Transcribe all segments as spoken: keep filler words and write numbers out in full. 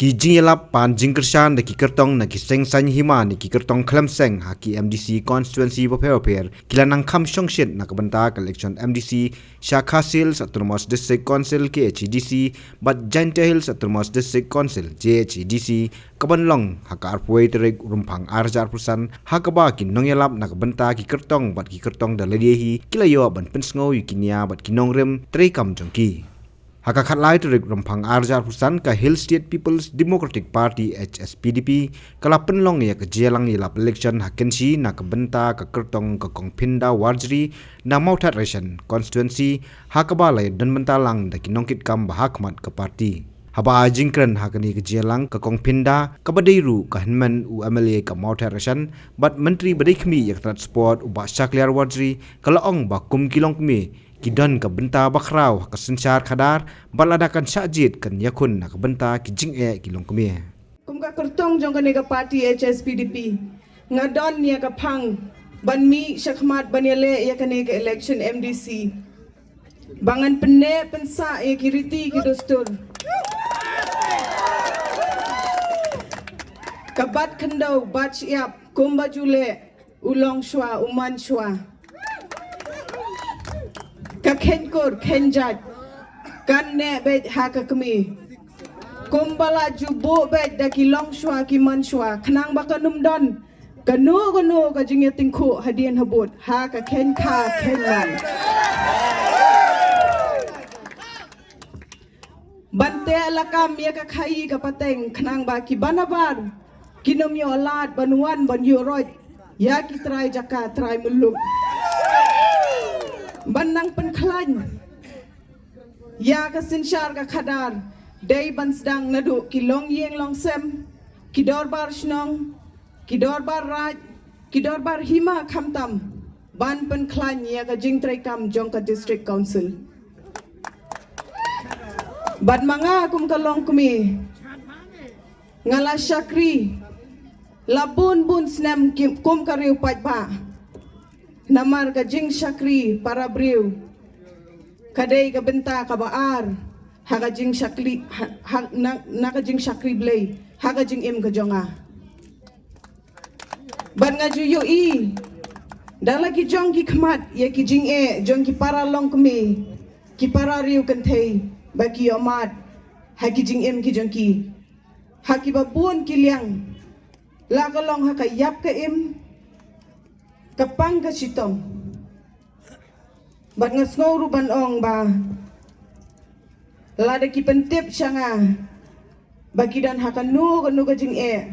Ki jingïalap pan jingkyrshan da ki kyrtong na ki seng saiñ hima ne ki kyrtong khlem seng ha ki M D C constituency bapher bapher ki la nang kham shongshit na ka bynta ka election M D C sha Khasi Hills Autonomous District Council, K H A D C, bad Jaintia Hills Autonomous District Council, J H A D C, ka ban long ha ka arphew tarik Rymphang ar hajar arphew san, ha kaba ki nongïalap na ka bynta ki kyrtong bad ki kyrtong da lade hi ki la ïoh ban pynsngew ïa ki nia bad ki nongrim treikam jong ki. Ha ka khatlai tarik Rymphang ar hajar arphew san, ka Hill State People's Democratic Party, H S P D P, ka la pynlong ïa ka jingïalang ïalap election ha Kynshi na ka bynta ka kyrtong ka Kong Phinda Warjri na Mawthadraishan constituency, ha kaba la ïadon bynta lang da ki nongkitkam ba ha khmat ka party. Haba ai jingkren ha kane ka jingïalang, ka Kong Phinda, kaba dei ruh ka hynmen u M L A ka Mawthadraishan bad Myntri ba dei khmih ïa ka tnat sport, u Bah Shakliar Warjri, ka la ong ba kum ki longkmie ki don ka bynta bakhraw ha ka synshar khadar, bad lada kan shah jied kan ïakhun na ka bynta ki jingeh ki longkmie. Kum ka kyrtong jong kane ka party H S P D P, nga don ïa ka phang ban mih shakhmat ban ïaleh ïa kane ka election M D C, ba ngan pynneh pynsah ïa ki riti ki dustur, ka bat khyndew bat shyiap, kumba ju leh u long shuwa u man shuwa. Ka kheiñ kur kheiñ jait kan neh beit ha ka kmie, kumba la ju buh beit da ki long shuwa ki man shuwa, khnang ba kan ym don kano kano ka jingïatyngkhuh hadien habud ha ka kheiñ kha kheiñ man. Ban teh lakam ïa ka khaii ka pateng, khnang ba ki ba nabar kin ym ïoh lad ban wan ban ïuh roit ïa ki trai jaka trai muluk. Ban nang pynkhlaiñ ïa ka synshar ka khadar, dei ban sdang naduh ki longïing longsem, ki dorbar shnong, ki dorbar raid, ki dorbar hima, khamtam ban pynkhlaiñ ïa ka jingtreikam jong ka District Council. Bad ma nga kum ka longkmie, nga la shakri la bun bun snem ki, kum ka riew paidbah. Namar ka jingshakri para briew ka dei ka bynta kaba ar ha ka jingshakri, ha, ha, na, na ka jingshakri Blei ha ka jingim ka jong nga. Bad nga ju ïohi da la ki jong ki khmat ïa ki jingeh jong ki para longkmie, ki para riew kynthei, ba ki ïohmad ha ki jingim ki jong ki ha kiba bun ki liang, la ka long ha ka ïap ka im, ka pang ka shitom. Bad nga sngew ruh ban ong ba lada ki pyntip sha nga ba ki don ha kano kano ka jingeh,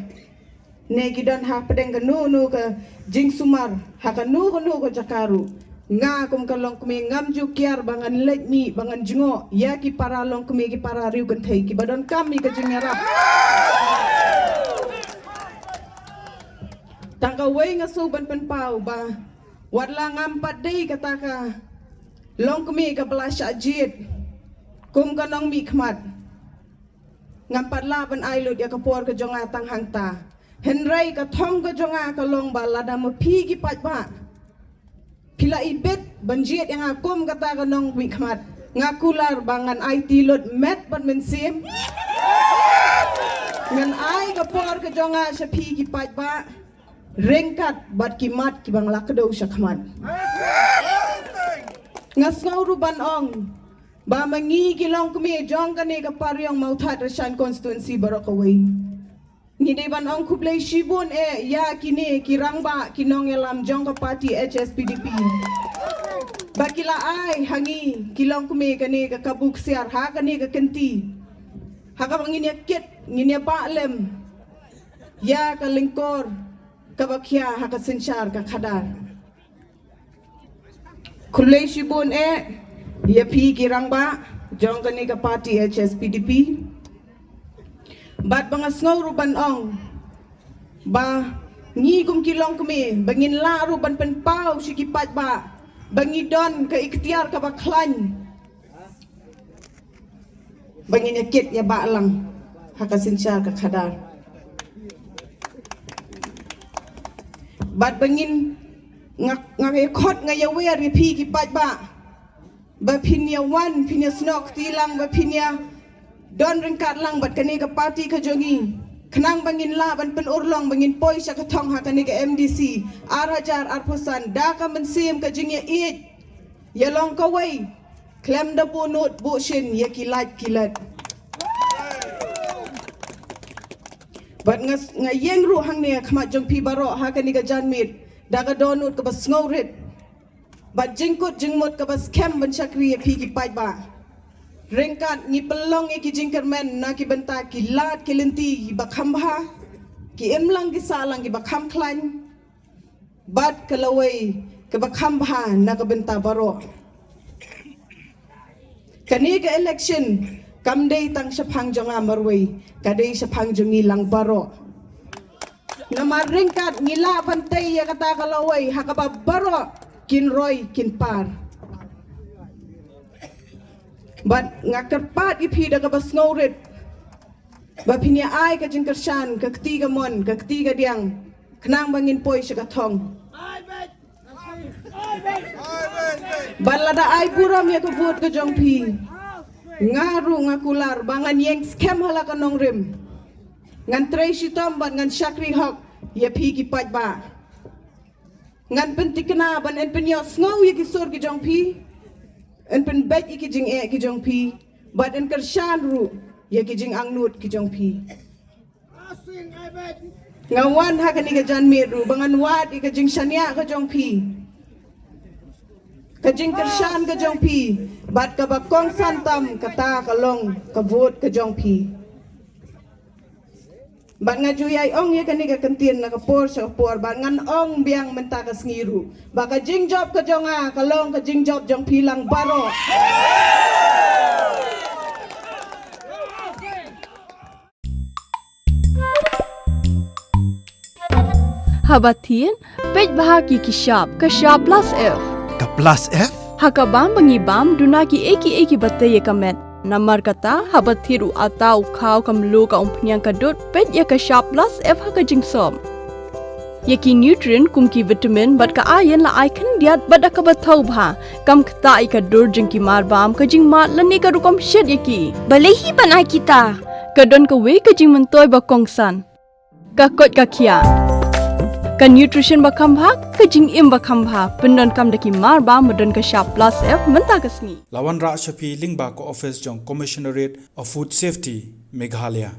ne ki don ha pdeng kano kano ka jingsumar ha kano kano ka jaka ruh, nga kum ka longkmie ngam ju kiar ba ngan leit mih, ba ngan jngoh ïa ki para longkmie, ki para riew kynthei kiba donkam ïa ka jingïarap. Tang kawei nga sngew ban pynpaw ba wat la ngam pat dei kata ka longkmie kaba la shah jied kum ka nongmihkhmat, ngam pat lah ban ai lut ïa ka por ka jong nga tang hangta. Hynrei ka thong ka jong nga ka long ba lada ma phi ki paidbah phi la ibit ban jied ïa nga kum kata ka nongmihkhmat, nga kular ba ngan aiti lut met bad mynsiem, ngan ai ka por ka jong nga sha phi ki paidbah ryngkat bad ki mat kiba nga la kdew shakhmat. Nga sngew ruh ban ong ba ma ngi ki longkmie jong kane ka Pariong Mawthadraishan constituency baroh kawei, ngi dei ban ong khublei shibun eh ïa kine ki rangbah, ki nongïalam jong ka party H S P D P, ba ki la ai ha ngi ki longkmie kane ka kabu ksiar ha kane ka kynti, ha kaba ngin ïa kit, ngin ïa bah lem ïa ka lyngkor kaba khia ha ka synshar ka khadar. Khublei shibun eh ïa phi ki rangbah jong kane ka party H S P D P. Bad ba nga sngew ruh ban ong ba ngi kum ki longkmie ba ngin lah ruh ban pynpaw sha ki paidbah ba ngi don ka iktiar kaba khlaiñ ba ngin ïa kit ïa bah lang ha ka synshar ka khadar. Bad ba ngin, nga, nga ïa khot, nga ïa wer ïa phi ki paidbah ba phin ïa wan, phin ïa snoh kti lang, ba phin ïa Don ryngkat lang bad kane ka party ka jong ngi, khnang ba ngin lah ban pynurlong ba ngin poi sha ka thong ha kane ka M D C ar hajar arphew san da ka mynsiem ka jingïaieit, ïalong kawei, khlem da buh nud buh shin ïa ki lait ki let. Bad nga, nga ïeng ruh hangne ha khmat jong phi baroh ha kane ka janmiet da ka dohnud kaba sngewrit bad jingkut jingmut kaba skhem ban shakri ïa phi ki paidbah. Ryngkat ngi pynlong ïa ki jingkyrmen na ki bynta ki lad ki lynti kiba kham bha, ki imlang ki sahlang kiba kham khlaiñ, bad ka lawei kaba kham bha na ka bynta baroh. Kane ka election kam dei tang shaphang jong nga marwei, ka dei shaphang jong ngi lang baroh. Namar ryngkat ngi lah ban tei ïa kata ka lawei ha kaba baroh kin roi kin par. Bad nga kyrpad ïa phi da kaba sngewrit ba phin ïa ai ka jingkyrshan, ka kti ka mon, ka kti ka diang, khnang ba ngin poi sha ka thong. Bad lada ai burom ïa ka vote ka jong phi, nga ruh nga kular ba ngan ïeng skhem ha la ka nongrim, ngan trei shitom bad ngan shakri hok ïa phi ki paidbah. Ngan pyntikna ban yn pynïohsngew ïa ki sur ki jong phi, yn pynbeit ïa ki jingeh ki jong phi, bad yn kyrshan ruh ïa ki jingangnud ki jong phi. Nga wan ha kane ka janmiet ruh ba ngan wad ïa ka jingshaniah ka jong phi, ka jingkyrshan ka jong phi, bad kaba kongsan tam kata ka long ka vote ka jong phi. Bad nga ju ïai ong ïa kane ka kyntien na ka por sha ka por, bad ngan ong biang mynta ka sngi ruh ba ka jingjop ka jong nga ka long ka jingjop jong phi lang baroh. Haba thied, peit bha ki ki shap, ka shap plus F. Ka plus F? Ha ka bam ba ngi bam, duna ki ei ki ei kiba tei ïa ka met. Namar kata, haba thied u atta u khaw, ka mluh, ka umphniang, ka dud, peit ïa ka shap plus F ha ka jingsop. Ïa ki nutrient kum ki vitamin bad ka iron la ai khyndiat bad da kaba thaw bha. Kam ktah ïa ka dur jong ki mar bam, ka jingmad lane ka rukom shet ïa ki. Balei hi ban ai kita? Ka don kawei ka jingmyntoi ba kongsan. Ka koit ka khiah. Ka nutrition ba kham bha, ka jingim ba kham bha. Pyndonkam da ki mar bam ba don ka shap plus F mynta ka sngi. La wanrah sha phi lyngba ka office jong Commissionerate of Food Safety, Meghalaya.